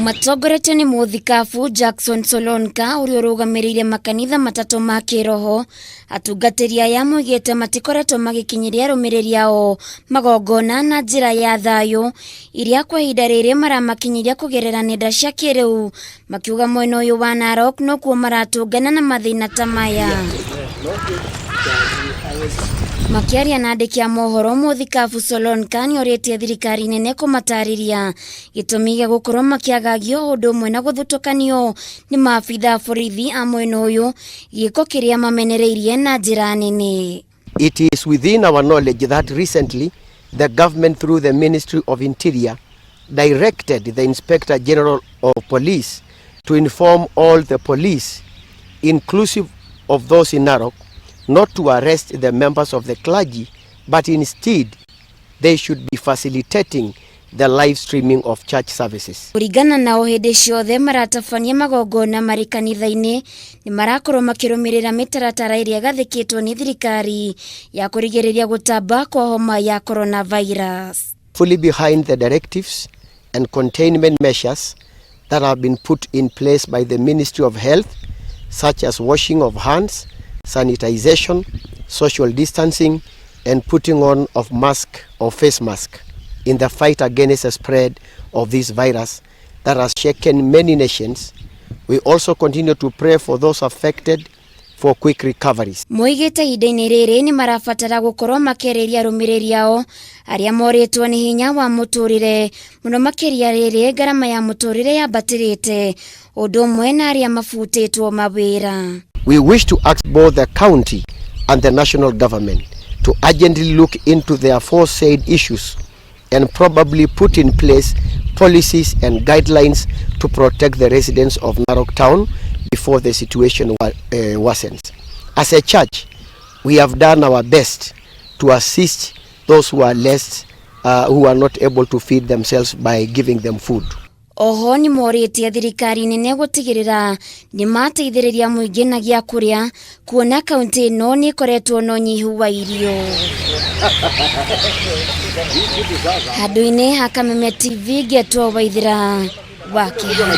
Matongoretio nĩ mũthikabu Jackson Solonka ũrĩa ũrũgamĩrĩire makanitha matatũ ma kĩroho, atungatĩri aya moigĩte matikoretwo magĩkinyĩria arũmĩrĩri ao magongona na njĩra ya thayũ iria kwa ihinda rĩrĩ maramakinyĩria kũgerera nenda cia kĩrĩu, makiuga mwena ũyũ wa Narok nokuo maratũngana na mathĩna ta maya. Makĩaria na andĩki a mohoro, mũthikabu Solonka nĩorĩtie thirikari nene kũmatarĩria gĩtũmi gĩa gũkorwo makĩagagio ũndũ ũmwe na gũthutũkanio nĩ maabitha a borithi a mwena ũyũ, gĩko kĩrĩa mamenereirie na njĩra nene. It is within our knowledge that recently the government, through the Ministry of Interior, directed the Inspector General of Police to inform all the police, inclusive of those in Narok, not to arrest the members of the clergy, but instead they should be facilitating the live streaming of church services. Kũringana nao, hĩndĩ ciothe maratabania magongona marĩ kanitha-inĩ nĩ marakorwo makĩrũmĩrĩra mĩtaratara ĩrĩa ĩgathĩkĩtwo nĩ thirikari ya kũrigĩrĩria gũtamba kwa homa ya coronavirus. Fully behind the directives and containment measures that have been put in place by the Ministry of Health, such as washing of hands, sanitization, social distancing, and putting on of mask or face mask in the fight against the spread of this virus that has shaken many nations. We also continue to pray for those affected for quick recoveries. Moigĩte ihinda-inĩ rĩrĩ nĩ marabatara gũkorwo makĩarĩria arũmĩrĩri ao arĩa morĩtwo nĩ hinya wa mũtũrĩre mũno makĩria rĩrĩ ngarama ya mũtũrĩre yambatĩrĩte ũndũ ũmwe na arĩa mabutĩtwo mawĩra. We wish to ask both the county and the national government to urgently look into the aforesaid issues and probably put in place policies and guidelines to protect the residents of Narok town before the situation worsens. As a church, we have done our best to assist those who are less, who are not able to feed themselves by giving them food. Oho nĩ morĩtie thirikari nene gũtigĩrĩra nĩ mateithĩrĩria mũingĩ na gĩa kũrĩa kuona kaunti ĩno nĩ ĩkoretwo na ũnyihu wa irio. Handũ-inĩ ha Kameme TV ngetwo Waithĩra wa Kĩhara.